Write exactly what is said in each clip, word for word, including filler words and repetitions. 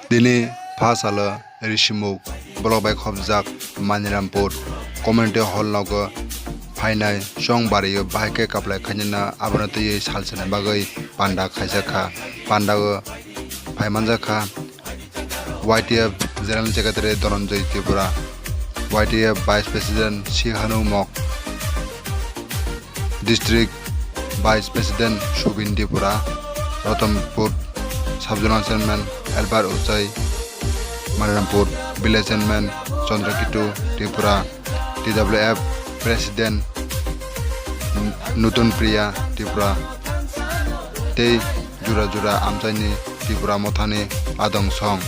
Tini pha salo Risimuk block bai khopjak Manirampur community hall nogo phainai chong bario bahai khe kaplai khainina abono twiwi sal sani bagwi panda khaijakha. Pandao phai manjakha Y T F General Secretary Dhananjay Tripura, Y T F Vice President Sihanu Mok, District Vice President Subin Tripura, Ratanpur Sub-Zonal Chairman Albert Uchai, Manirampur Village Chairman Chandrakitu Tripura, T W F President Nutun Priya Tripura, tei jura jura amchaini Tripura Mothani adong song.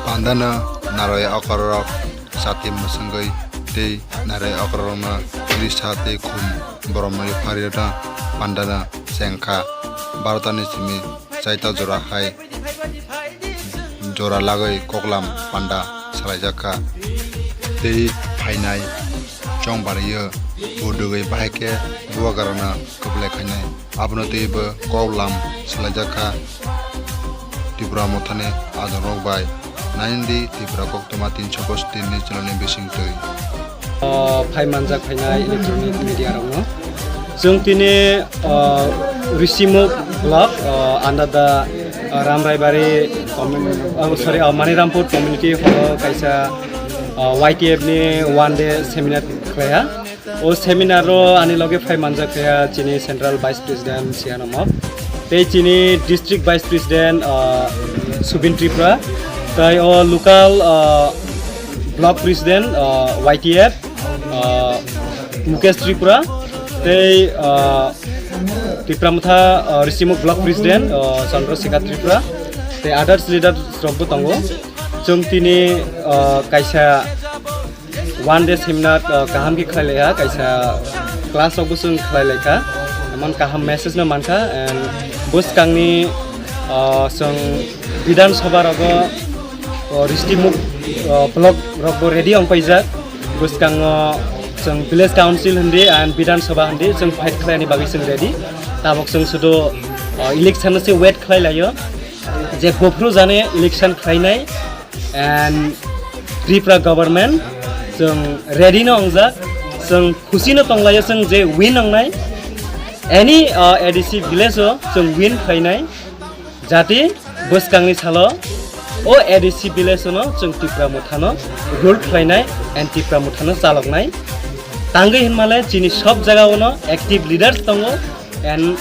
Pandano narwi okororok chati mwswngwi tei narwi okororokno risa tei khum boromni pharirokno pandano chengkha. Barotani simi chaita jora hai jora lagwi koklam panda salaijakha. Tei phainai chong bario budugwi bahai khe bubagrano kwplai khainai. Abono twibo koklam salaijakha Tripura Mothani adongrok bai. Naidi Tripura Koktwma tinsho pochis ni channel ni bisingtwi. O, phai manjak phainai electronic media rokno. Chwng tini, o, Risimuk block, o, under the, o, Ramraibari commun-, o, sorry, o, Manirampur community hall o kaisa, o, Y T F ni one day seminar khlaiha. O seminar o ani loge phai manjak khe chini Central Vice President Sihan Omok, tei chini District Vice President, ah, Subin Tripura, tei o local, ah, Block President, ah, Y T F, ah, Mukesh Tripura, tei, ah, Tipra Motha, ah, Risimuk Block President, ah, Chandra Sekhar Tripura, tei others leaders rokbo tongo. Chwng tini, ah, kaisa one day seminar, uh, kaham khe khlai lai ha, kaisa class rokbo chwng khlai lai kha, emon kaham message no man kha, and bwskangni, uh, chwng Bidhan Sabha rogo, uh, Ristimukh, uh, block rokbo ready ong paijak, bwskango chwng village council hindi and Bidhan Sabha hindi chwng fight khlaini bagwi chwng ready, tabok chwng sudu, uh, election no se wait khlai laio, je buphuru jani election khlainai, and Tripura government chwng ready no ongjak, chwng khusi no tonglaio, chwng je win ongnai any, uh, A D C village o chwng win khlainai, jati bwskangni salo o A D C village o no chwng Tripura Motha no rule khlainai and Tripura Motha no chaloknai. Tangwi hinmale chini sob jaga o no active leaders tongo, and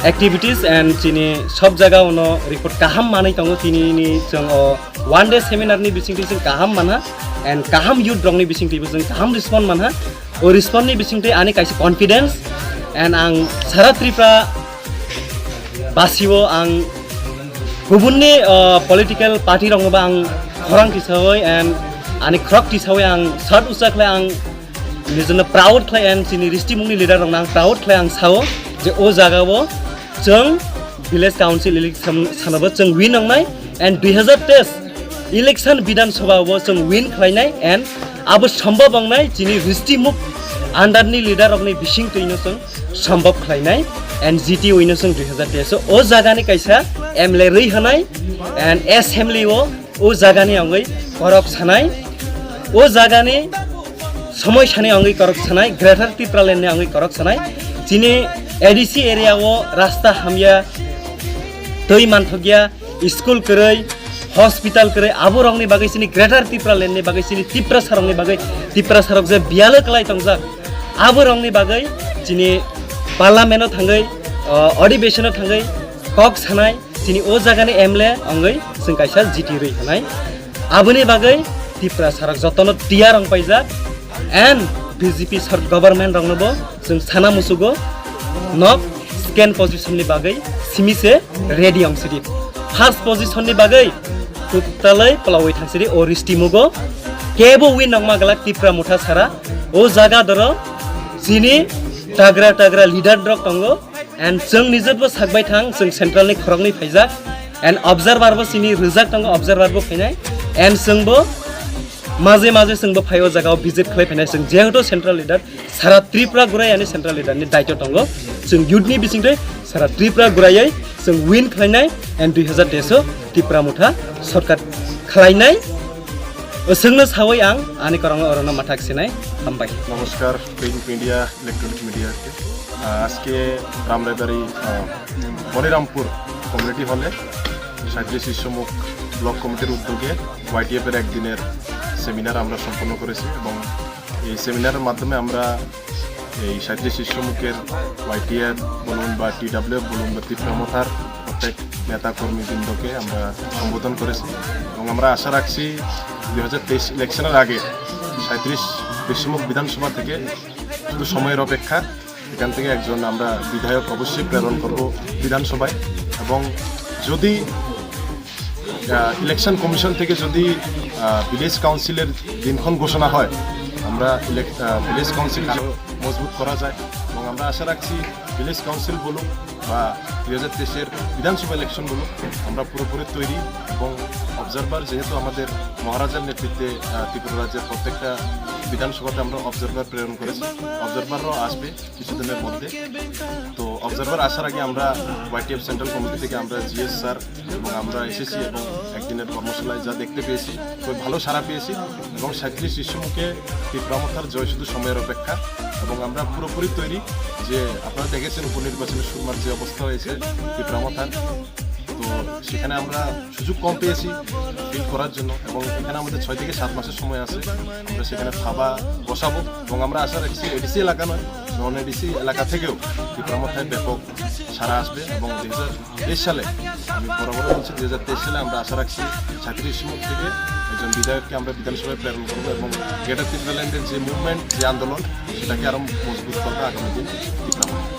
activities and chini sob jaga o no report kaham manwi tongo. Tini ni chwng o one day seminar ni bisingtwi chwng kaham manha and kaham youth rok ni bisingtwi bo chwng kaham respond manha. O respond ni bisingtwi ani kaisa confidence and ang sara Tripura basio ang kubunni, uh, political party rokno ba ang khorang tisawi and ani khorok tisawi ang sat usa khlai ang nijorno proud khlai and chini Ristimukni leader rokno ang proud khlai ang sao je o jaga o chwng village council election sanabo chwng win ongnai and dui hazar teis election Bidhan Sabha o chwng win khlainai and abo sombhob ongnai chini Ristimukh under ni leader rokni bisingtwi no chwng sombhob khlainai and G T O no chwng dui hazar teis o o jaga ni kaisa M L A rwi hanai and assembly o o jagani wngwi korok sanai, o jagani somosani wngwi korok sanai, Greater Tipraland ni wngwi korok sanai. Chini A D C area o rasta hamya, twi manthokya, school kwrwi, hospital kwrwi, abo rokni bagwi chini Greater Tipraland ni bagwi chini Tiprasa rokni bagwi, Tiprasa rok je biyalo kwlai tongjak, abo rokni bagwi chini parliament o thangwi, o, adhibeshon o thangwi kok sanai. Chini o jagani M L A wngwi chwng kaisa G T rwi hanai. Aboni bagwi Tiprasa rok jotono tiyar wng paijak and B J P sor-, government roknobo chwng sana musugo nok second position ni bagwi simi se ready wng sidi. First position ni bagwi totally pwlawi thang sidi o Ristimugo kebo win nangma glak Tipra Motha sara. O jaga doro chini tagra tagra leader rok tongo. And chwng nijotbo sakbai thang, chwng central ni khoroknwi phaijak. And observer bo chini rwjak tongo, observer bo phainai. And chwngbo Maje maje chwngbo phai o jagao visit khlai phainai chwng, jehetu central leader, sara Tripura gurai ani central leader ni daityo tongo. Chwng youth ni bisingtwi sara Tripura guraiwi chwng win khlainai and dui hazar teis o Tipra Motha sorkar khlainai. Chwngno sawi ang ani korongno orono mathak sinai. Hambai. নমস্কার, print media, electronic মিডিয়াকে। আহ, আজকে রামরায়বাড়ি, আহ, মনিরামপুর কমিউনিটি হলে সাঁইত্রিশ ইস্যমুখ ব্লক কমিটির উদ্যোগে ওয়াইটিএফ এর একদিনের সেমিনার আমরা সম্পন্ন করেছি এবং এই সেমিনারের মাধ্যমে আমরা এই সাঁইত্রিশ ইস্যমুখের ওয়াইটিএফ বলুন বা টিডাব্লিউএফ বলুন বা তিপ্রা মথার প্রত্যেক নেতা কর্মীবৃন্দকে আমরা সম্বোধন করেছি এবং আমরা আশা রাখছি দুই হাজার তেইশ ইলেকশনের আগে সাঁইত্রিশ ইস্যমুখ বিধানসভা থেকে শুধু সময়ের অপেক্ষা, এখান থেকে একজন আমরা বিধায়ক অবশ্যই প্রেরণ করব বিধানসভায়। এবং যদি ইলেকশন কমিশন থেকে যদি ভিলেজ কাউন্সিলের দিনক্ষণ ঘোষণা হয়, আমরা ভিলেজ কাউন্সিল আরও মজবুত করা যায়। এবং আমরা আশা রাখছি ভিলেজ কাউন্সিল বলুক বা দুই হাজার তেইশের বিধানসভা ইলেকশন বলুক, আমরা পুরোপুরি তৈরি। এবং অবজারভার, যেহেতু আমাদের মহারাজার নেতৃত্বে আহ, ত্রিপুরা রাজ্যের প্রত্যেকটা বিধানসভাতে আমরা অবজারভার প্রেরণ করেছি, অবজারভাররাও আসবে কিছুদিনের মধ্যে। তো অবজারভার আসার আগে আমরা ওয়াইটিএফ সেন্ট্রাল কমিটি থেকে আমরা জিএস স্যার এবং আমরা এসেছি এবং একদিনের কর্মশালায় যা দেখতে পেয়েছি, খুব ভালো সাড়া পেয়েছি। এবং সাঁইত্রিশ ইস্যমুখে তিপ্রা মথার জয় শুধু সময়ের অপেক্ষা। এবং আমরা পুরোপুরি তৈরি। যে আপনারা দেখেছেন, উপনির্বাচনে সুরমার যে অবস্থা হয়েছে তিপ্রা মথার, তো সেখানে আমরা সুযোগ কম পেয়েছি ফিল করার জন্য। এবং এখানে আমাদের ছয় থেকে সাত মাসের সময় আছে, আমরা সেখানে থাবা বসাবো। এবং আমরা আশা রাখছি এডিসি এলাকা নয়, নন এডিসি এলাকা থেকেও তিপ্রা মথায় ব্যাপক সাড়া আসবে। এবং দুই হাজার তেইশ সালে, আমি বরাবর বলছি, দুই হাজার তেইশ সালে আমরা আশা রাখছি সাঁইত্রিশ ইস্যমুখ থেকে একজন বিধায়ককে আমরা বিধানসভায় প্রেরণ করবো এবং গ্রেটার ত্রিপুরাল্যান্ডের যে মুভমেন্ট, যে আন্দোলন, সেটাকে আরো মজবুত করবে আগামী দিন। তিপ্রা মথা।